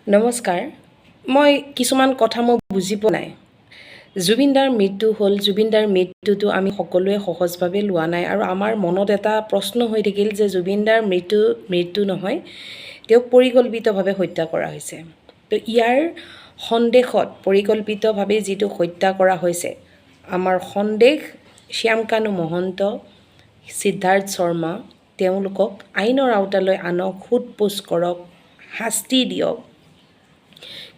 নমস্কাৰ। মই কিছুমান কথা মই বুজি পোৱা নাই। জুবিনদাৰ মৃত্যু হ'ল। জুবিনদাৰ মৃত্যুটো আমি সকলোৱে সহজভাৱে লোৱা নাই আৰু আমাৰ মনত এটা প্ৰশ্ন হৈ থাকিল যে জুবিনদাৰ মৃত্যু মৃত্যু নহয়, তেওঁক পৰিকল্পিতভাৱে হত্যা কৰা হৈছে। তো ইয়াৰ সন্দেহত পৰিকল্পিতভাৱে যিটো হত্যা কৰা হৈছে, আমাৰ সন্দেহ শ্যামকানু মহন্ত, সিদ্ধাৰ্থ শৰ্মা, তেওঁলোকক আইনৰ আওতালৈ আনক, সোধ পোছ কৰক, শাস্তি দিয়ক।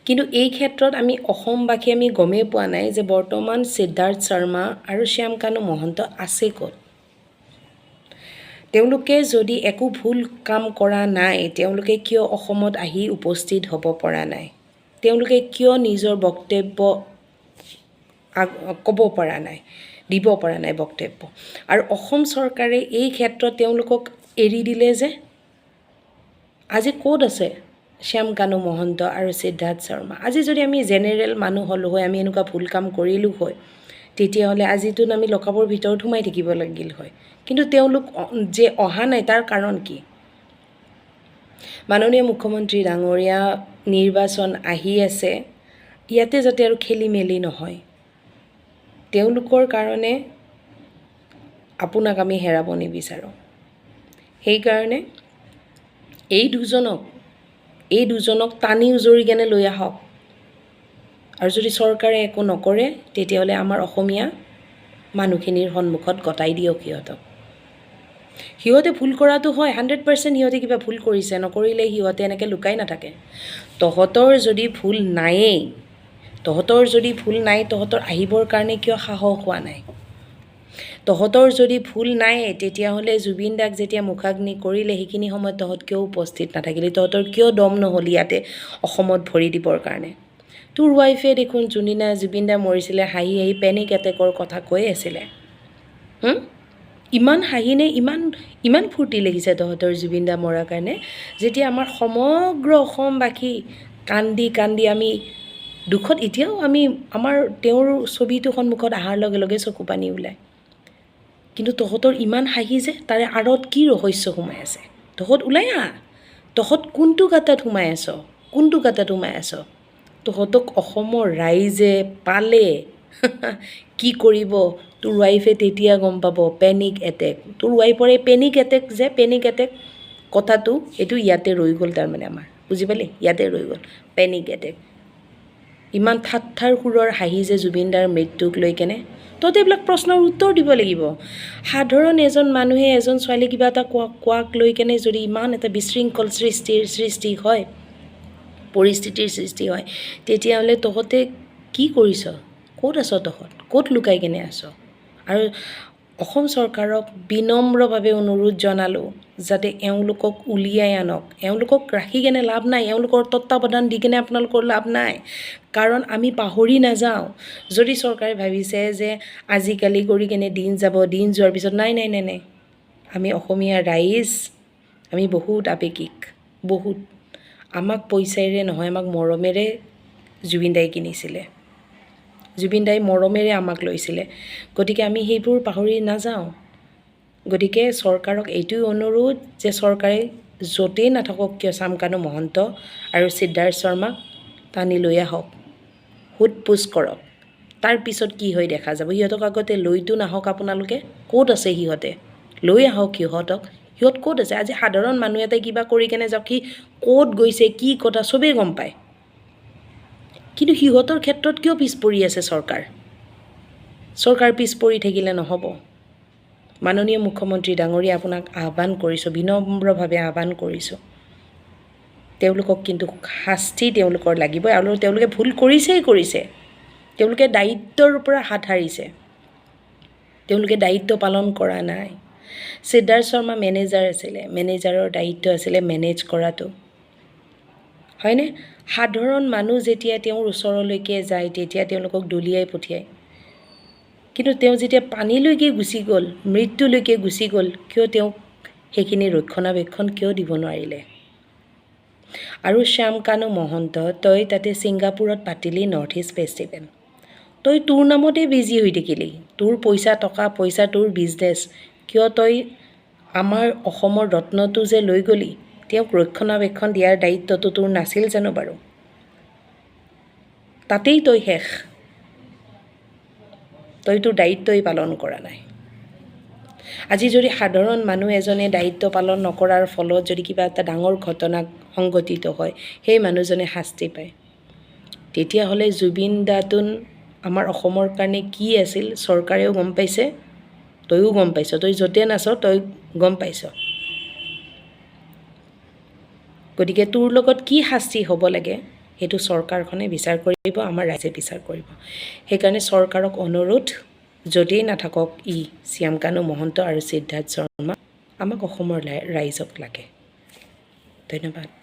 কিন্তু এই ক্ষেত্ৰত আমি অসমবাসী আমি গমেই পোৱা নাই যে বৰ্তমান সিদ্ধাৰ্থ শৰ্মা আৰু শ্যামকানু মহন্ত আছে ক'ত। তেওঁলোকে যদি একো ভুল কাম কৰা নাই, তেওঁলোকে কিয় অসমত আহি উপস্থিত হ'ব পৰা নাই? তেওঁলোকে কিয় নিজৰ বক্তব্য ক'ব পৰা নাই, দিব পৰা নাই বক্তব্য? আৰু অসম চৰকাৰে এই ক্ষেত্ৰত তেওঁলোকক এৰি দিলে যে আজি ক'ত আছে শ্যামকানু মহন্ত আৰু সিদ্ধাৰ্থ শৰ্মা? আজি যদি আমি জেনেৰেল মানুহ হ'লোঁ হয়, আমি এনেকুৱা ভুল কাম কৰিলোঁ হয়, তেতিয়াহ'লে আজিতো আমি লকআপৰ ভিতৰত সোমাই থাকিব লাগিল হয়। কিন্তু তেওঁলোক যে অহা নাই, তাৰ কাৰণ কি? মাননীয় মুখ্যমন্ত্ৰী ডাঙৰীয়া, নিৰ্বাচন আহি আছে, ইয়াতে যাতে আৰু খেলি মেলি নহয়। তেওঁলোকৰ কাৰণে আপোনাক আমি হেৰাব নিবিচাৰোঁ। সেইকাৰণে এই দুজনক টানি আঁজুৰি কেনে লৈ আহক। আৰু যদি চৰকাৰে একো নকৰে, তেতিয়াহ'লে আমাৰ অসমীয়া মানুহখিনিৰ সন্মুখত গতাই দিয়ক সিহঁতক। সিহঁতে ভুল কৰাটো হয়, 100% সিহঁতে কিবা ভুল কৰিছে। নকৰিলে সিহঁতে এনেকৈ লুকাই নাথাকে। তহঁতৰ যদি ভুল নায়েই, তহঁতৰ যদি ভুল নাই, তহঁতৰ আহিবৰ কাৰণে কিয় সাহস হোৱা নাই? তহঁতৰ যদি ভুল নাই, তেতিয়াহ'লে জুবিন দাক যেতিয়া মুখাগ্নি কৰিলে, সেইখিনি সময়ত তহঁত কিয় উপস্থিত নাথাকিলি? তহঁতৰ কিয় দম নহ'ল ইয়াতে অসমত ভৰি দিবৰ কাৰণে? তোৰ ৱাইফে দেখোন যোনদিনা জুবিন দা মৰিছিলে, হাঁহি হাঁহি পেনিক এটেকৰ কথা কৈ আছিলে। ইমান হাঁহিনে? ইমান ইমান ফূৰ্তি লাগিছে তহঁতৰ জুবিন দা মৰাৰ কাৰণে, যেতিয়া আমাৰ সমগ্ৰ অসমবাসী কান্দি কান্দি আমি দুখত, এতিয়াও আমি আমাৰ তেওঁৰ ছবিটো সন্মুখত অহাৰ লগে লগে চকু পানী ওলায়। কিন্তু তহঁতৰ ইমান হাঁহি যে, তাৰে আঁৰত কি ৰহস্য সোমাই আছে? তহঁত ওলাই আহ। তহঁত কোনটো গাঁতত সোমাই আছ? কোনটো গাঁতত সোমাই আছ? তহঁতক অসমৰ ৰাইজে পালে কি কৰিব, তোৰ ৱাইফে তেতিয়া গম পাব। পেনিক এটেক, তোৰ ৱাইফৰ এই পেনিক এটেক যে, পেনিক এটেক কথাটো এইটো ইয়াতে ৰৈ গ'ল। তাৰমানে আমাৰ বুজি পালি, ইয়াতে ৰৈ গ'ল পেনিক এটেক। ইমান ঠাট্টাৰ সুৰৰ হাঁহি যে জুবিনদাৰ মৃত্যুক লৈ কেনে, তহঁতে এইবিলাক প্ৰশ্নৰ উত্তৰ দিব লাগিব। সাধাৰণ এজন মানুহে এজন ছোৱালী কিবা এটা কোৱাক লৈ কেনে যদি ইমান এটা বিশৃংখল সৃষ্টি হয়, পৰিস্থিতিৰ সৃষ্টি হয়, তেতিয়াহ'লে তহঁতে কি কৰিছ? ক'ত আছ তহঁত? ক'ত লুকাই কেনে আছ? আৰু অসম চৰকাৰক বিনম্ৰভাৱে অনুৰোধ জনালোঁ যাতে এওঁলোকক উলিয়াই আনক। এওঁলোকক ৰাখি কেনে লাভ নাই, এওঁলোকৰ তত্বাৱধান দি কেনে আপোনালোকৰ লাভ নাই, কাৰণ আমি পাহৰি নাযাওঁ। যদি চৰকাৰে ভাবিছে যে আজিকালি কৰি কেনে দিন যাব, দিন যোৱাৰ পিছত, নাই নাই নাই নাই, আমি অসমীয়া ৰাইজ, আমি বহুত আৱেগিক, বহুত। আমাক পইচাৰে নহয়, আমাক মৰমেৰে জুবিন দাই কিনিছিলে। জুবিন দাই মৰমেৰে আমাক লৈছিলে। গতিকে আমি সেইবোৰ পাহৰি নাযাওঁ। গতিকে চৰকাৰক এইটোৱেই অনুৰোধ যে চৰকাৰে য'তেই নাথাকক কিয়, শ্যামকানু মহন্ত আৰু সিদ্ধাৰ্থ শৰ্মাক টানি লৈ আহক, সোধ পোছ কৰক। তাৰপিছত কি হয় দেখা যাব। সিহঁতক আগতে লৈতো নাহক আপোনালোকে। ক'ত আছে সিহঁতে? লৈ আহক সিহঁতক। সিহঁত ক'ত আছে? আজি সাধাৰণ মানুহ এটাই কিবা কৰি কেনে যাওক, সি ক'ত গৈছে, কি কথা চবেই গম পায়। কিন্তু সিহঁতৰ ক্ষেত্ৰত কিয় পিছ পৰি আছে চৰকাৰ? চৰকাৰ পিছ পৰি থাকিলে নহ'ব। মাননীয় মুখ্যমন্ত্ৰী ডাঙৰীয়া, আপোনাক আহ্বান কৰিছোঁ, বিনম্ৰভাৱে আহ্বান কৰিছোঁ। তেওঁলোকক কিন্তু শাস্তি তেওঁলোকৰ লাগিবই। আৰু তেওঁলোকে ভুল কৰিছেই কৰিছে, তেওঁলোকে দায়িত্বৰ পৰা হাত সাৰিছে। তেওঁলোকে দায়িত্ব পালন কৰা নাই। সিদ্ধাৰ্থ শৰ্মা মেনেজাৰ আছিলে। মেনেজাৰৰ দায়িত্ব আছিলে মেনেজ কৰাটো, হয়নে? সাধাৰণ মানুহ যেতিয়া তেওঁৰ ওচৰলৈকে যায়, তেতিয়া তেওঁলোকক দলিয়াই পঠিয়ায়। কিন্তু তেওঁ যেতিয়া পানীলৈকে গুচি গ'ল, মৃত্যুলৈকে গুচি গ'ল, কিয় তেওঁক সেইখিনি ৰক্ষণাবেক্ষণ কিয় দিব নোৱাৰিলে? আৰু শ্যামকানু মহন্ত, তই তাতে ছিংগাপুৰত পাতিলি নৰ্থ ইষ্ট ফেষ্টিভেল। তই তোৰ নামতেই বিজি হৈ থাকিলি, তোৰ পইচা, টকা পইচা, তোৰ বিজনেছ। কিয় তই আমাৰ অসমৰ ৰত্নটো যে লৈ গ'লি, তেওঁক ৰক্ষণাবেক্ষণ দিয়াৰ দায়িত্বটো তোৰ নাছিল জানো বাৰু? তাতেই তই শেষ। তই তোৰ দায়িত্বই পালন কৰা নাই। আজি যদি সাধাৰণ মানুহ এজনে দায়িত্ব পালন নকৰাৰ ফলত যদি কিবা এটা ডাঙৰ ঘটনা সংঘটিত হয়, সেই মানুহজনে শাস্তি পায়। তেতিয়াহ'লে জুবিন দাটোন আমাৰ অসমৰ কাৰণে কি আছিল, চৰকাৰেও গম পাইছে, তয়ো গম পাইছ। তই য'তে নাচ, তই গম পাইছ। গতিকে তোৰ লগত কি শাস্তি হ'ব লাগে, সেইটো চৰকাৰখনে বিচাৰ কৰিব, আমাৰ ৰাইজে বিচাৰ কৰিব। সেইকাৰণে চৰকাৰক অনুৰোধ, য'তেই নাথাকক ই শ্যামকানু মহন্ত আৰু সিদ্ধাৰ্থ শৰ্মা, আমাক অসমৰ ৰাইজক লাগে। ধন্যবাদ।